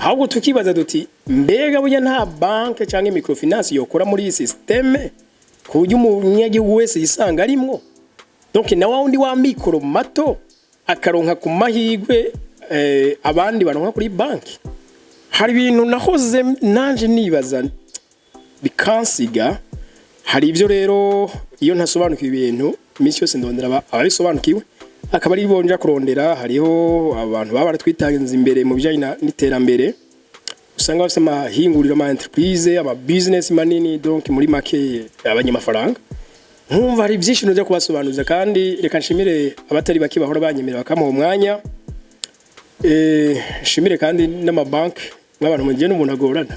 Ahubwo tukibaza duti: mbega burya nta banke cyangwa microfinance yokora muri iyi système ku buryo umunyagihugu wese yisanga arimwo? Donc na wa wundi wa mikoro mato akaronka ku mahirwe abandi baronka kuri banki. Hari ibintu nahoze nanje nibaza bikansiga. Hari ibyo rero iyo ntasobanukiwe ibintu, iminsi yose ndondera ababisobanukiwe, akaba ari bo nja kurondera. Hariho abantu baba baratwitanze imbere mu bijyanye n'iterambere, usanga bafite amahinguriro, ama entreprise, ama business manini, donc muri make abanyamafaranga. Nkumva hari byinshi nujya kubasobanuza. Kandi reka nshimire abatari bake bahora banyemerera bakamuha umwanya. Nshimire kandi n'amabanki nk'abantu mugiye n'umuntu agorana.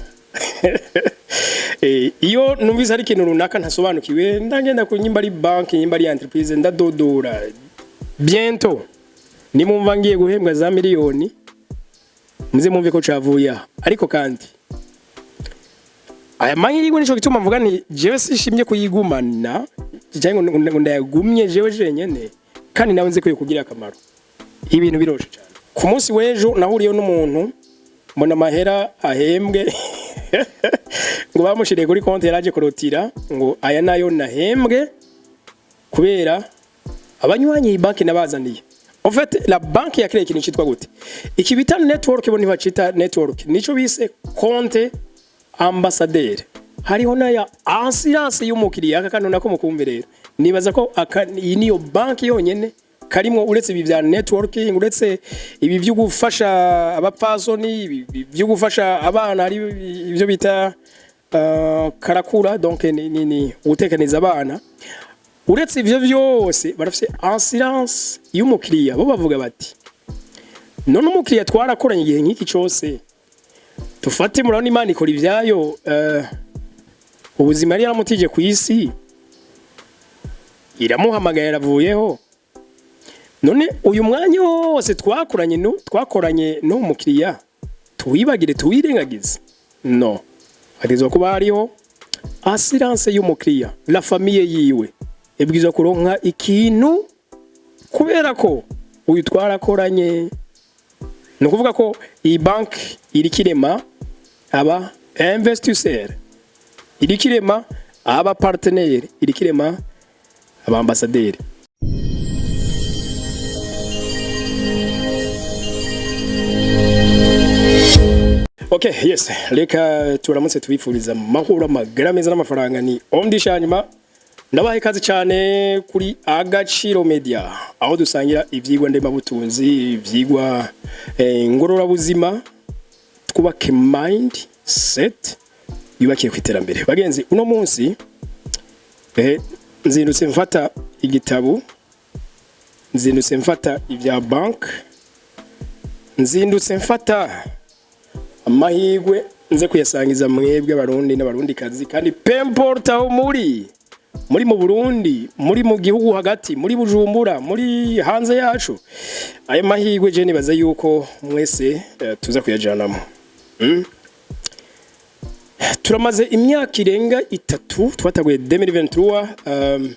Iyo numvise hari ikintu runaka ntasobanukiwe, ndagenda ku nyimba ari banki, nyimba ari entreprise, ndadodora. Bientôt nimumva ngiye guhembwa za miliyoni, muze mumve ko cavuye aha. Ariko kandi aya mahirwe, nico gituma mvuga nti jewe sishimye kuyigumana cyangwa ngo ndayagumye jewe jenyene, kandi nawe nzi ko yokugira akamaro. Ibintu biroshe cyane. Ku munsi w'ejo nahuriyeho n'umuntu, mbona amahera ahembwe ngo bamushiriye kuri konti, yaraje kurotira ngo aya nayo nahembwe kubera abanywanyi iyi banki nabazaniye. En fait, la banque yakreye ikintu cyitwa gute? Iki bita network, bo ntibacita network, nico bise compte ambassadeur. Hariho n'aya assurance y'umukiriya. Aka kantu nako mukumve rero, nibaza ko iyi niyo banki yonyene karimwo, uretse ibi bya networking, uretse ibi byo gufasha abapfasoni, ibi byo gufasha abana, hari ibyo bita karakura, donc ni gutekaniza abana. Uretse ivyo byose, barafise assurance y'umukiriya. Bo bavuga bati: none umukiriya twarakoranye igihe nk'iki cose, tufate murabona Imana ikora ibyayo, ubuzima yari yaramutije ku isi iramuhamagaye, aravuyeho. None uyu mwanya wose twakoranye n'uwo mukiriya tuwibagire, tuwirengagize? No hagezwa kuba hariho assurance y'umukiriya. La famille yiwe ibwirizwa kuronka ikintu kubera ko uyu twarakoranye. Ni ukuvuga ko iyi banki iriko irema aba investisseur, iriko irema aba partenaire, iriko irema aba ambassadeur. Okay, yes, reka turamutse tubifuriza amahoro, amagara meza n'amafaranga. Ni omdisha hanyuma ndabaha ikaze cyane kuri Agaciro Media, aho dusangira ivyigwa ndemabutunzi, ivyigwa ngororabuzima, twubake mind set yubakiye ku iterambere. Bagenzi, uno munsi nzindutse mfata igitabo, nzindutse mfata ibya bank, nzindutse mfata amahirwe nze kuyasangiza mwebwe Abarundi n'Abarundikazi. Kandi peu importe aho muri mu Burundi, muri mu gihugu hagati, muri Bujumbura, muri hanze yacu, ayo mahirwe je nibaza yuko mwese tuza kuyajanamo. Turamaze imyaka irenga 3, twataguye 2023,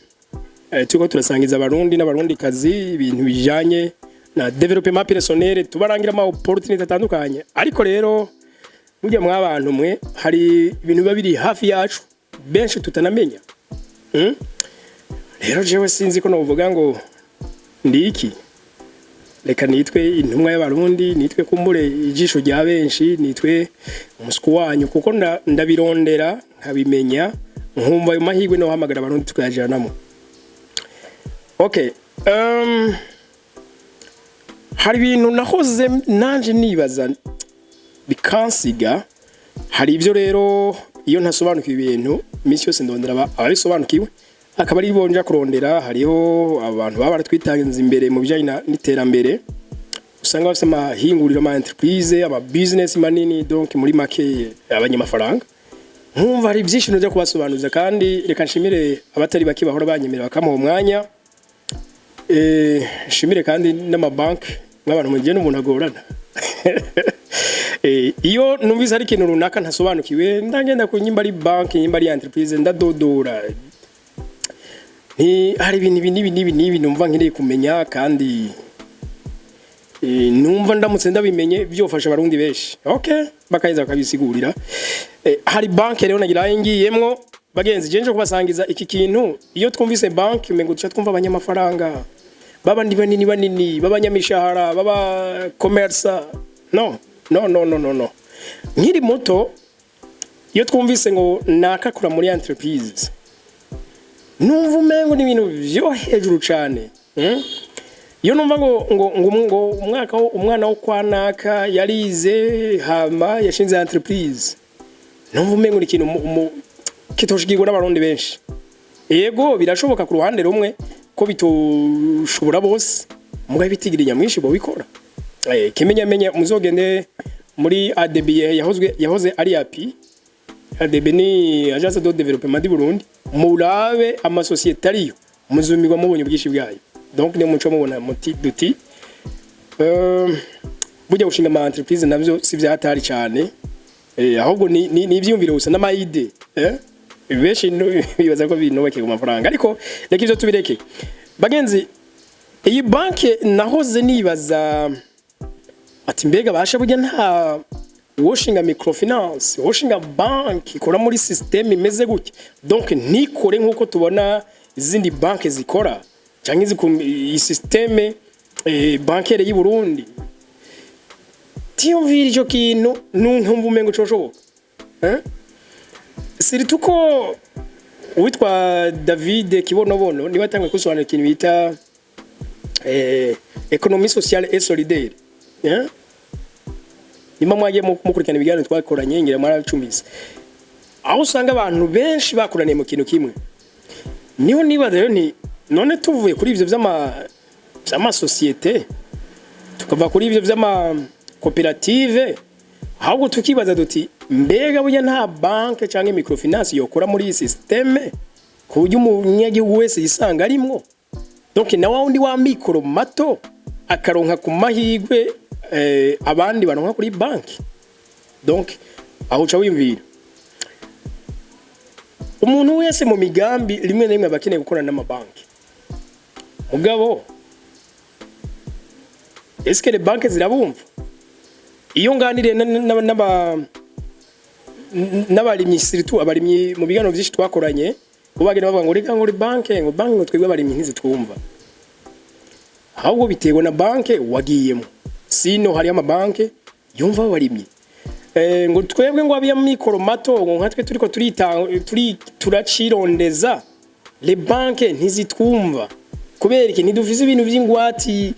turiko turasangiza Abarundi n'Abarundikazi ibintu bijanye na développement personnel, tubarangira ama opportunité atandukanye. Ariko rero burya mwabantu mwe, hari ibintu biba biri hafi yacu benshi tutanamenya. Rero jewe sinzi ko novuga ngo ndiki. Reka nitwe intumwa y'Abarundi, nitwe kumbure ijisho rya benshi, nitwe umusuku wanyu, kuko ndabirondera nkabimenya, nkumva ayo mahirwe no hamagara Abarundi tukayajanamo. Okay, hari ibintu nahoze nanje nibaza bikansiga. Hari ibyo rero iyo ntasobanukiwe ibintu, iminsi yose ndondera ababisobanukiwe, akaba ari bo nja kurondera. Hariho abantu baba baratwitanze imbere mu bijyanye n'iterambere, usanga bafite amahinguriro, ama entreprise, ama business manini, donc muri make abanyamafaranga. Nkumva hari byinshi nujya kubasobanuza. Kandi reka nshimire abatari bake bahora banyemerera bakamuha umwanya. Nshimire kandi n'amabanki nk'abantu mugiye n'umuntu agorana. Iyo numvise hari ikintu runaka ntasobanukiwe, ndagenda ku nyimba ari banki, nyimba ari entreprise, ndadodora nti hari ibintu ibi n'ibi n'ibi n'ibi numva nkeneye kumenya. Kandi Numva ndamutse ndabimenye byofasha Abarundi benshi. Okay, bakaheza bakabisigurira. Hari banke rero nagira ngiyemwo, bagenzi, je nje kubasangiza iki kintu. Iyo twumvise banke, umengo duca twumva abanyamafaranga baba ndi banini banini, b'abanyamishahara, baba commerçants. No, no, no, no, no, no. Nkiri muto, iyo twumvise ngo nakakura muri entreprise, numva umengo ni ibintu vyo hejuru cane. Iyo numva ngo umwaka umwana wo kwa naka yarize, hama yashinze entreprise, numva umengo ni ikintu kitoshigirwa n'Abarundi benshi. Yego, birashoboka ku ruhande rumwe ko bitoshobora bose, mugabo ibitigira nyamwinshi bo bikora. Kimenyamenya, muzogende muri ADB, yahozwe yahoze ari API. ADB ni Agence de Développement du Burundi. Murabe amasosiyete ariyo, muzumirwa mubonye ubwinshi bwayo. Donc niyo muco mubona muti duti burya gushinga ama entreprise navyo si vyahatari cyane, ahubwo ni ivyiyumviro gusa n'ama idées. Benshi bibaza ko binubake ku mafaranga, ariko reka ivyo tubireke. Bagenzi, iyi banke nahoze nibaza ati: mbega basha burya nta woshinga microfinance, woshinga banki ikora muri système imeze gutya, donc ntikore nkuko tubona izindi banki zikora, cyangwa iyi système bancaire y'u Burundi? Tiyumvira ico kintu, nunkumva umengo coshoboka, eh? Surtout ko uwitwa David Kibonobono niwe atanguye kusobanura ikintu bita économie sociale et solidaire, eh? Nimba mwagiye mukurikirana ibiganiro twakoranye, ngira mwaracumise aho usanga abantu benshi bakoraniye mu kintu kimwe. Niho nibaza rero nti: none tuvuye kuri ivyo vy'amasosiyete, tukava kuri ivyo vy'amakoperative, ahubwo tukibaza duti: mbega burya nta banke cyangwa microfinance yokora muri iyi système, ku buryo umunyagihugu wese yisanga arimwo, donc na wa wundi wa mikoro mato akaronka ku mahirwe abandi baronka kuri banki? Donc aho uca wiyumvira, umuntu wese mu migambi rimwe na rimwe aba akeneye gukorana n'amabanki. Mugabo est-ce que les banques zirabumva? Iyo nganiriye n'abarimyi, surtout abarimyi, mu biganiro byinshi twakoranye, bo bagenda bavuga ngo reka, ngo banke, ngo banke, ngo twebwe abarimyi ntizitwumva. Ahubwo biterwa na banke wagiyemo. Sino hariyo amabanke yumva abarimyi. Ngo twebwe, ngo abiya mikoro mato, ngo nka twe turiko turita turi turacirondeza, les banques ntizitwumva. Kubera iki? Ntidufise ibintu vy'ingwati,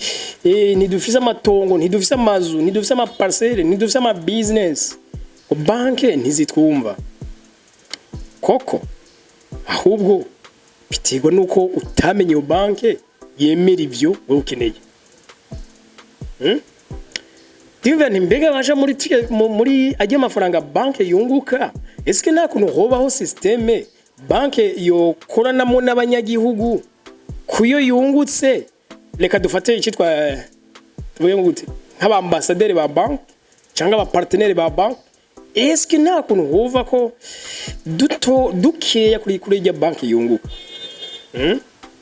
ntidufise amatongo, ntidufise amazu, ntidufise ama parcelles, ntidufise ama business, ngo banke ntizitwumva koko. Ahubwo biterwa nuko utamenye iyo banke yemera ivyo wowe ukeneye. Ndiyumvira nti: mbega baja muri muri ajya amafaranga banke yunguka, eske nta kuntu hobaho système banke yokoranamo n'abanyagihugu kuyo yungutse? Reka dufate icitwa, tuvuge ngo gute, nk'abambasaderi ba banke cyangwa aba partenaires ba banke. Eske nta kuntu hova ko duto dukeya kuri ijya banke yunguka?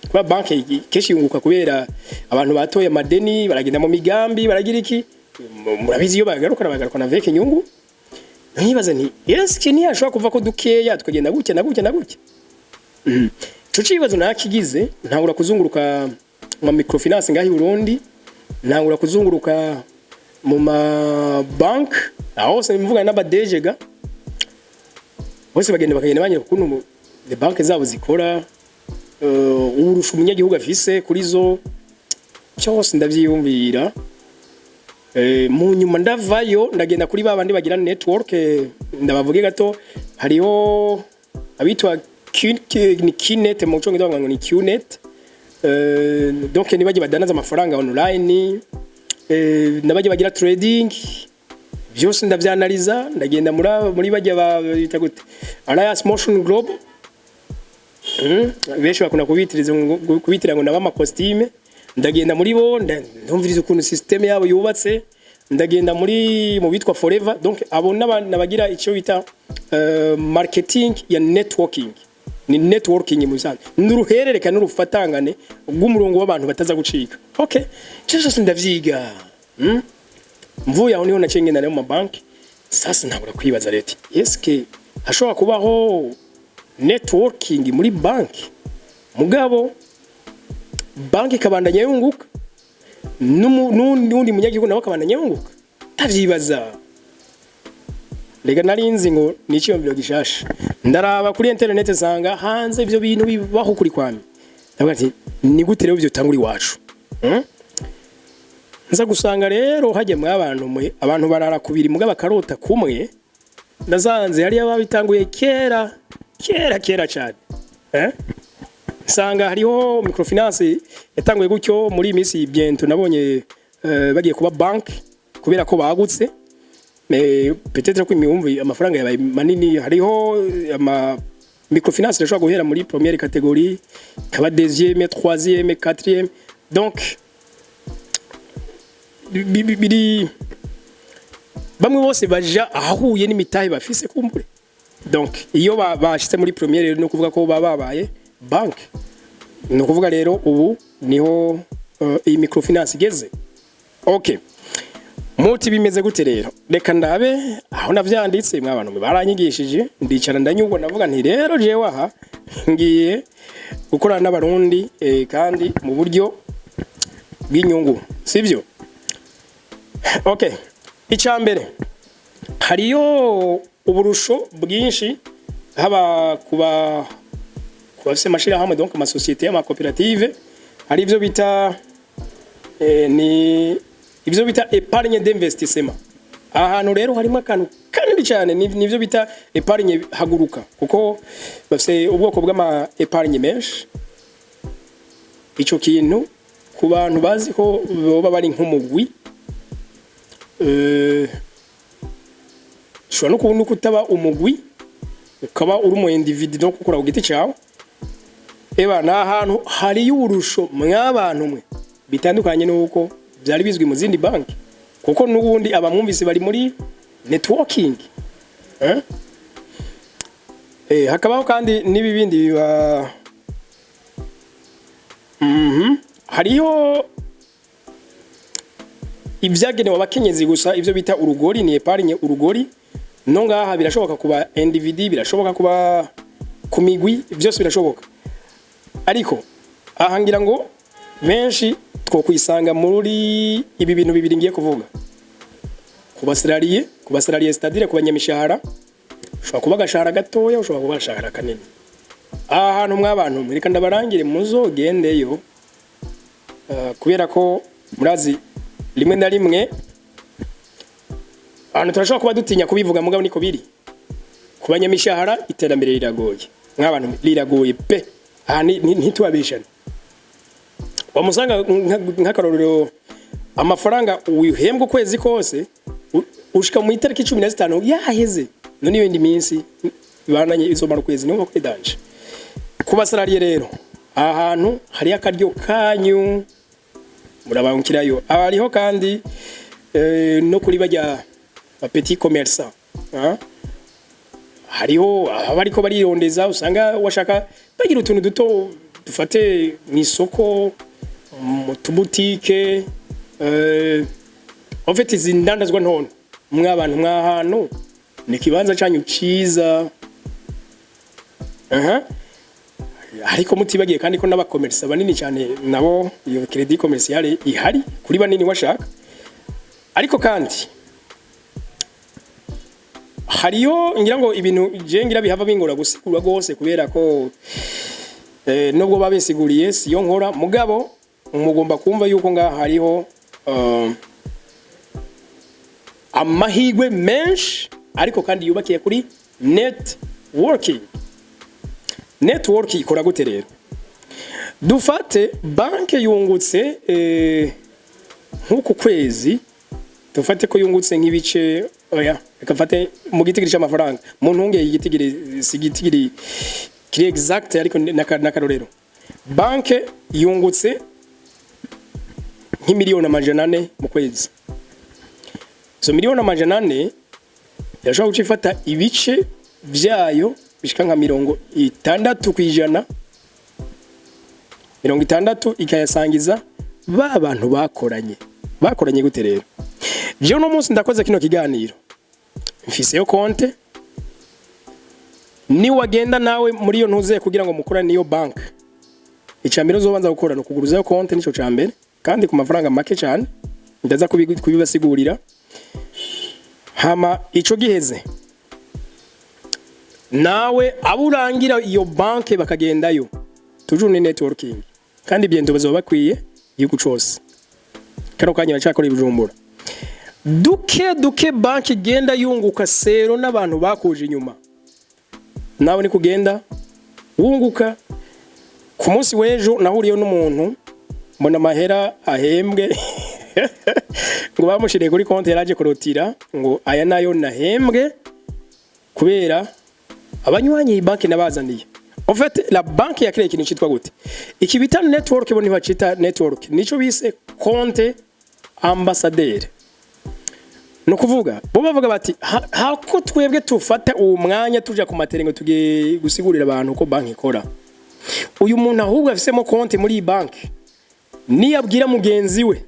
Kuba banke kenshi yunguka kubera abantu batoye amadeni, baragenda mu migambi, baragira iki, murabizi, iyo bagarukana, bagarukana avec inyungu. Nkibaza nti: eske ntiyashobora kuva ko dukeya, tukagenda gutya na gutya na gutya? Ico cibazo nakigize, ntangura kuzunguruka mu microfinance ngaho i Burundi, ntangura kuzunguruka mu ma bank, aho hose mvugana n'aba DG ga bose, bagenda bakagenda banyereka ukuntu les banques zabo zikora, uburusha umunyagihugu afise kuri zo cyose, ndavyiyumvira. Mu nyuma ndavayo, ndagenda kuri ba bandi bagira network. Ndabavuge gato, hariho abitwa ni Qnet, mu cyongereza bavuga ngo ni Qnet. Donc nibagiye badandaza amafaranga online, nabajya bagira trading, byose ndavyanaliza. Ndagenda muri bajya bita gute, Alliance Motion Global. Benshi bakunda kubitiriza ngo kubitira ngo naba ama costume. Ndagenda muri bo, ndumviriza ukuntu système yabo yubatse. Ndagenda muri mu bitwa Forever. Donc abo n'abagira icyo bita marketing ya networking. Ni networking mu bisanzwe, n'uruhererekane n'urufatangane rw'umurongo w'abantu bataza gucika. Okay, icyo cyose ndavyiga. Mvuye aho niho naciye ngenda mu mabanki. Sasa ntabura kwibaza leta, eske hashobora kubaho networking muri banki, mugabo banki ikabandanya yunguka, n'undi munyagihugu nawe akabandanya yunguka? Ndavyibaza. Rega narinzi ngo ni iciyumviro gishasha. Ndaraba kuri internet, nsanga hanze ivyo bintu bibaho kuri kwami. Ndavuga ati: "Ni gute rero vyotangura iwacu?" Nza gusanga rero hajya mwe abantu mwe, abantu barara kubiri muga bakarota kumwe. Ndazanze hariya babitanguye kera kera kera cyane, eh? Nsanga hariho microfinance yatanguye gutyo. Muri iyi minsi bientôt nabonye bagiye kuba bank kubera ko bagutse. Mais peut-être ko imihumbi amafaranga yabaye manini. Hariho ama microfinance irashobora guhera muri première catégorie, ikaba deuxième, troisième, quatrième. Donc biri bamwe bose baja ahahuye n'imitahe bafise kumbure. Donc iyo bashitse muri première rero, no kuvuga ko baba babaye banque. Ni ukuvuga rero ubu niho iyi microfinance igeze. Okay, muti bimeze gute rero? Reka ndabe aho navyanditse. Mwa bantu mwe, baranyigishije, ndicara ndanyugwa, ndavuga nti: "Rero jewe aha ngiye gukorana n'Abarundi, kandi mu buryo bw'inyungu, sivyo?" Okay, icya mbere, hariyo uburusho bwinshi, haba kuba bafise amashirahamwe, donc amasosiyete y'amakoperative. Hari ivyo bita ni ivyo bita épargne d'investissement. Aha hantu rero harimo akantu kanini cyane, nivyo bita épargne haguruka, kuko bafise ubwoko bw'ama épargne menshi. Ico kintu ku bantu bazi ko boba bari nk'umugwi, ushobora no kubona uko utaba umugwi, ukaba uri umu individu, no gukora ku giti cyawe. Eba ni ahantu hariyo uburusho mw'abantu mwe, bitandukanye n'uko byari bizwi mu zindi banki, kuko n'ubundi abamwumvise bari muri networking, eh? Hakabaho kandi n'ibibindi biba. Hariho ibyagenewe abakenyezi gusa, ibyo bita urugori, ni épargne urugori. No ngaha birashoboka kuba individu, birashoboka kuba ku migwi, byose birashoboka. Ariko aha ngira ngo benshi twokwisanga muri ibi bintu bibiri ngiye kuvuga. Ku ba salarié, ku ba salarié, c'est-à-dire ku banyamishahara, ushobora kuba agashahara gatoya, ushobora kuba agashahara kanini. Aha hantu mw'abantu mwe, reka ndabarangire muzogendeyo, kubera ko murazi rimwe na rimwe ahantu turashobora kuba dutinya kubivuga, mugabo niko biri. Ku banyamishahara iterambere riragoye mw'abantu, riragoye pe. Aha ntitubabeshane. Wamusanga nk'akarorero amafaranga uhembwa ukwezi kose, ushika mu itariki 15 yaheze. None ibindi minsi bananye izomara ukwezi, niho kwidanje. Ku ba salarié rero, aha hantu hariyo akaryo kanyu, murabangukirayo. Hariho kandi no kuri bajya ba petit commerçant, ah? Hariho abariko barirondeza, usanga washaka bagira utuntu duto dufate mu isoko, mu tubutike, en fait izi ndandazwa ntono. Mw'abantu mw'ahantu ni ikibanza canyu ciza. Aha ariko mutibagiye kandi ko n'aba commerçants banini cyane nabo iyo crédit commercial ihari kuri banini washaka. Ariko kandi hariyo ngira ngo ibintu je ngira bihava bingora gusigura rwose, kubera ko nubwo babisiguriye siyo nkora. Mugabo mugomba kumva yuko ngaha hariho amahirwe menshi, ariko kandi yubakiye kuri networking. Network ikora gute rero? Dufate banke yungutse nk'uku kwezi, dufate ko yungutse nk'ibice, oya, reka mfate mu gitigiri cy'amafaranga, mu ntunge igitigiri si igitigiri kiri exact, ariko n'akarorero. Banke yungutse nk'imiliyoni 400 mu kwezi. Izo miliyoni 400 irashobora guca ifata ibice byayo bishika nka 60%, 60 ikayasangiza ba bantu bakoranye. Bakoranye gute rero? Jewe uno munsi ndakoze kino kiganiro, mfiseyo konte. Ni wagenda nawe muri iyo ntuze kugira ngo mukorane niyo bank, icambere uzobanza gukora no kuguruzayo konte, nico cambere, kandi ku mafaranga make cyane. Ndaza kubibasigurira. Hama ico giheze, nawe abo urangira iyo banke bakagendayo. Toujours ni networking, kandi bientôt bazoba bakwiye igihugu cose. Kano kanya bacakora i Bujumbura. Duke duke banki igenda yunguka sero n'abantu bakuje inyuma, nawe ni kugenda wunguka. Ku munsi w'ejo nahuriyeho n'umuntu, mbona amahera ahembwe ngo bamushiriye kuri konti, yaraje kurotira ngo aya nayo nahembwe kubera abanywanyi iyi banki nabazaniye. En fait, la banque yakreye ikintu cyitwa gute? Iki bita network, bo ntibacita network, nico bise compte ambassadeur. No kuvuga bo bavuga bati hako twebwe tufata uwo mwanya tuja ku matere ngo tugiye gusigurira abantu ko banki ikora, uyu muntu ahubwo afisemo konti muri iyi banki niyabwira mugenzi we,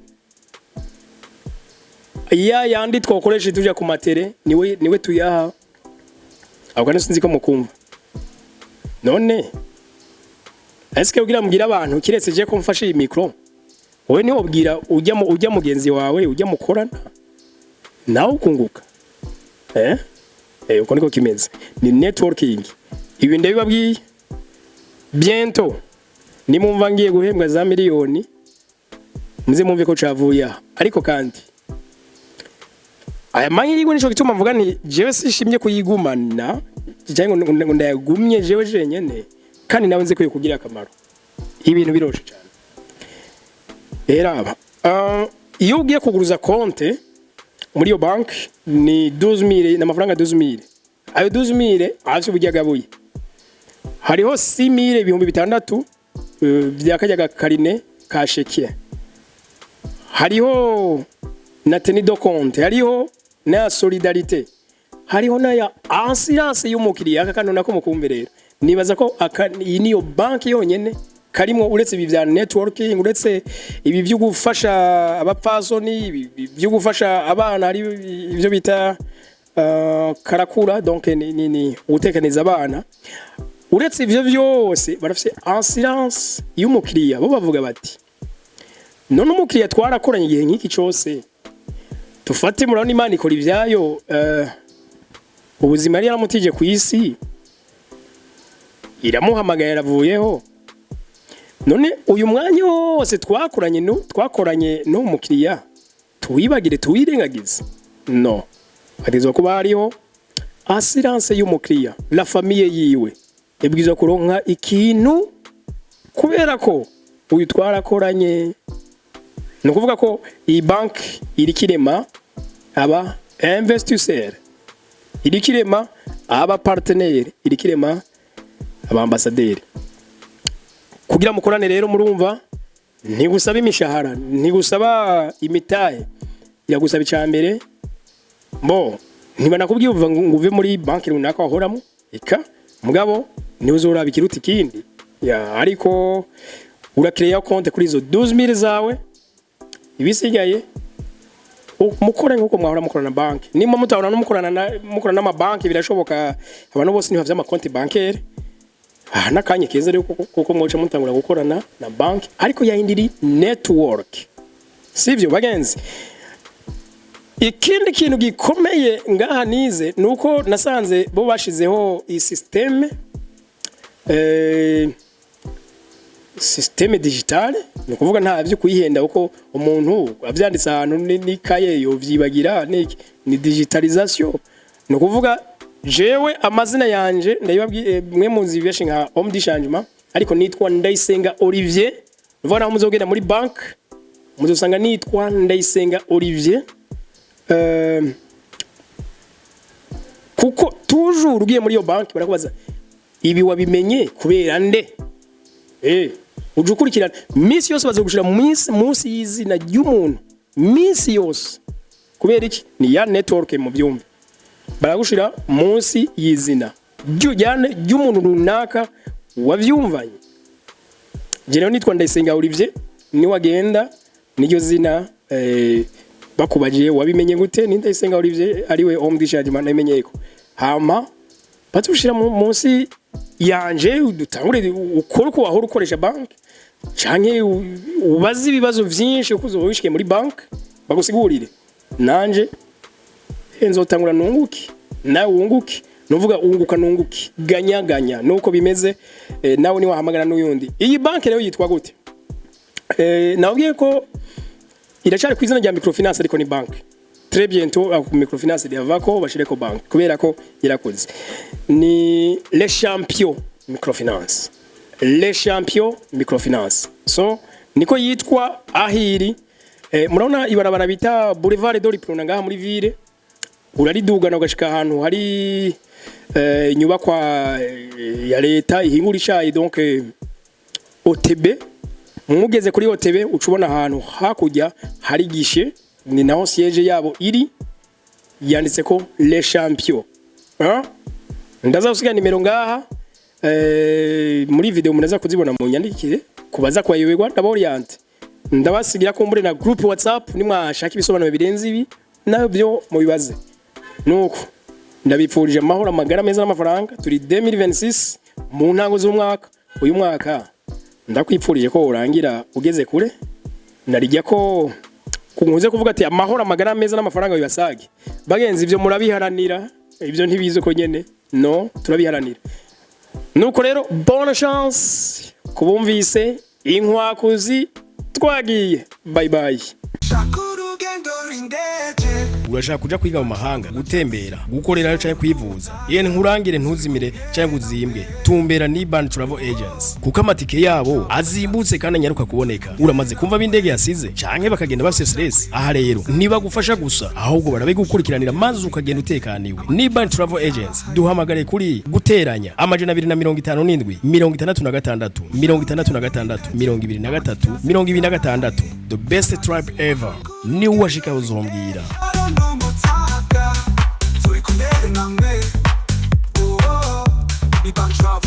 ya yandi twakoresha tuja ku matere niwe tuyaha. Ahubwo kandi sinzi ko mukumva. None eske ugira mbwira abantu, kiretse je ko mfashe iyi micro, wowe niwo bwira ujya mugenzi wawe ujya mukorana nawe ukunguka? Uko niko kimeze, ni networking. Ibi ndabibabwiye, bientôt nimumva ngiye guhembwa za miliyoni, muze mumve ko cavuye aha. Ariko kandi aya mahirwe, nico gituma mvuga nti jewe sishimye kuyigumana cyangwa ngo ndayagumye jewe jenyene, kandi nawe nzi ko yokugira akamaro. Ibintu biroshe cyane rero. Aba iyo ugiye kuguruza konte muri iyo banki ni 12000, ni amafaranga 12000. Ayo 12000 afite uburyo agabuye. Hariho 6000, 6000 bya kajya gakarine ka chéquier, hariho na tenue de compte, hariho na solidarité, hariho n'aya assurance y'umukiriya. Aka kantu nako mukumve rero. Nibaza ko iyi niyo banki yonyene karimwo, uretse ibi bya networking, uretse ibi byo gufasha abapfasoni, ibi byo gufasha abana, hari ibyo bita karakura, donc ni ugutekaniza abana. Uretse ivyo byose, barafise assurance y'umukiriya. Bo bavuga bati none umukiriya twarakoranye igihe nk'iki cose, tufate murabona Imana ikora ibyayo, ubuzima yari yaramutije ku isi iramuhamagaye, yaravuyeho. None uyu mwanya wose twakoranye n'uwo mukiriya tuwibagire, tuwirengagize? No hategerezwa kuba hariho assurance y'umukiriya. La famille yiwe ibwirizwa kuronka ikintu kubera ko uyu twarakoranye. Ni ukuvuga ko iyi banki iriko irema aba investisseur, iriko irema aba partenaire, iriko irema aba ambassadeur kugira mukorane. Rero murumva, ntigusaba imishahara, ntigusaba imitahe, iragusaba icambere bo ntibanakubwiye uva ngo uve muri banki runaka wahoramo. Eka mugabo niwe uzoraba ikiruta ikindi ya, ariko urakireya konte kuri izo 12000 zawe, ibisigaye mukore nkuko mwahora mukorana na banki. Nimba mutahora no mukorana na mukorana n'amabanki, birashoboka, abantu bose ntibafite amakonti bancaire. Aha n'akanya keza rero kuko mwoca mutangura gukorana na banki, ariko yayindi iri network. Sivyo bagenzi? Ikindi kintu gikomeye ngaha nize ni uko nasanze bo bashizeho iyi système digitale. Ni ukuvuga nta byo kuyihenda, kuko umuntu avyanditse ahantu n'ikaye yovyibagira. Ni digitalisation. Ni ukuvuga jewe amazina yanje ndayibabwiye, mwe muzi benshi nka homme du changement, ariko nitwa Ndayisenga Olivier. Nuvuga naho muzogenda muri bank muzosanga nitwa Ndayisenga Olivier, kuko toujours ugiye muri iyo banki barakubaza ibi wabimenye kubera nde? Uje ukurikirana minsi yose, bazogushira munsi y'izina ry'umuntu minsi yose. Kubera iki? Ni ya network. Mu byumve, baragushira munsi y'izina ry'umuntu runaka wavyumvanye. Je rero nitwa Ndayisenga Olivier, niwagenda niryo zina. Bakubajiye wabimenye gute, ni Ndayisenga Olivier ariwe homme du changement nabimenyeko. Hama batushira munsi yanje, dutangure ukore uko wahora ukoresha banki, canke ubaze ibibazo vyinshi uko uzoba wishikiye muri banki bagusigurire. Nanje nzotangura nunguke, nawe wunguke. Nuvuga unguka nunguke, ganya ganya, nuko bimeze. Nawe ni wahamagara n'uyundi. Iyi banki rero yitwa gute? Nabwiye ko iracari ku izina rya microfinance, ariko ni banki. Très bientôt ku microfinance rihavako bashireko banki, kubera ko irakoze. Ni Les Champions Microfinance, Les Champions Microfinance, so niko yitwa. Ahiri murabona ibarabara bita Boulevard de l'Uprona ngaha muri ville, uraridugana ugashika ahantu hari inyubakwa ya leta ihingura icayi, donc OTB. Mugeze kuri OTB, uca ubona ahantu hakurya hari guichet, ni naho siège yabo iri, yanditse ko Les Champions, hein? Ndaza gusiga nimero ngaha muri video, munaza kuzibona, mu nyandikire kubaza kwayoberwa, ndaba oriente. Ndabasigira kumbure na groupe WhatsApp, nimwashaka ibisobanuro birenze ibi nabyo mubibaze. Nuko ndabipfurije amahoro, amagara meza n'amafaranga. Turi 2026, mu ntango z'umwaka. Uyu mwaka ndakwipfurije ko urangira ugeze kure. Narijya ko kunkuze kuvuga ati amahoro, amagara meza n'amafaranga bibasage. Bagenzi, ibyo murabiharanira, ibyo ntibize ko nyene no turabiharanira. Nuko rero bonne chance kubumvise inkwakuzi. Twagiye, bye bye. Shaka urugendo rw'indege. Urashaka kuja kwiga mu mahanga, gutembera, gukorerayo canke kwivuza? Yene nkurangire, ntuzimire canke uzimbwe. Tumbera Niban Travel Agency, kuko amatike yabo azimbutse kandi anyaruka kuboneka. Uramaze kumva b'indege yasize canke bakagenda bafise stress? Aha rero ntibagufasha gusa, ahubwo barabigukurikiranira maze ukagenda utekaniwe. Niban Travel Agency, duhamagare kuri +257 66 66 23 26. The best trip ever, ni washika uzombwira.